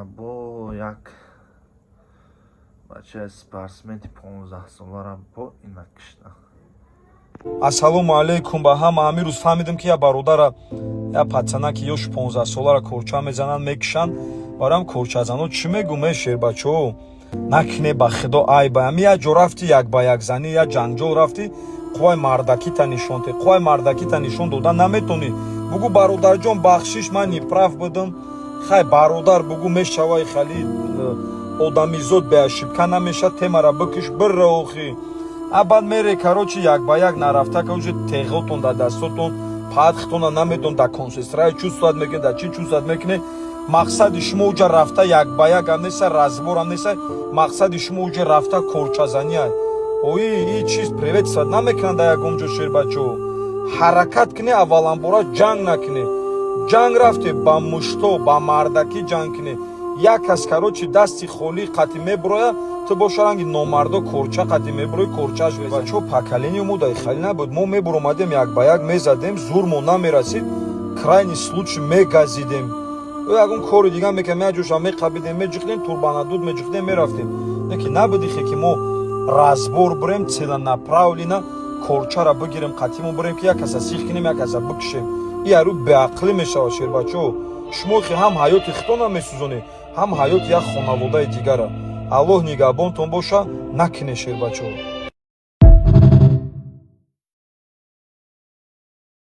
Ина бо як бачаи спортсмени 15-солара бо ина кишта. Ассалому алайкум ба ҳама. Ҳамин рӯз фаҳмидем, ки я бародара, я пацана, ки ёш 15-солара корча мезананд, мекушанд. Бароям корчазано чӣ мегӯм? Э, шербачаҳо, накне, ба худо айба. Ҳами як ҷо рафти, як ба як занӣ, як ҷанҷол рафти, қувваи мардакита нишон те, қувваи мардакита нишон дода наметонӣ. Бугӯ: «Бародарҷон, бахшиш, ман неправ будам». Хай, бародар, бугӯ, мешавай, хали одамизод бе ошибка намешад. Темара бикиш, бира охи. А баъд мере, короче, як ба як нарафта, короче, теғотон дар дастотон, падхтона намедон, да консестрая чувствовать мекунед, да чӣ чувствовать мекунед. Мақсади шумо уҷа рафта як ба як ам неста, разбор ам неста, мақсади шумо уҷа рафта корчазания. Ои и чиз приветствовать намекунанд дар ягон ҷо. Шербачо, ҳаракат кунед, авваланбора ҷанг накунед. Ҷанг рафте, ба мушто, ба мардакӣ ҷанг кунед. Як кас, короче, дасти холӣ қатӣ мебуроя, ту боша ранги номардо корча қатӣ мебурои, корчаш. Бачо, поколение мо дар хали набуд. Мо мебуромадем, як ба як мезадем, зурмо намерасид, крайний случай мегазидем ё ягон кори дига мекардем, як ҷоша меқабидем, меҷихдем, турбанадуд меҷихдем, мерафтем. Не ки набудихе, ки мо разбор бурем, целенаправленно корчара бигирем, қатимо бурем, ки як каса сих кунем, як каса бикушем. И арӯ беақлӣ мешавад. Шербачо, шумо ки ҳам ҳаёти худтона месӯзонед, ҳам ҳаёти як хонаводаи дигара. Аллоҳ нигаҳбонтон боша, накунед, шербачо.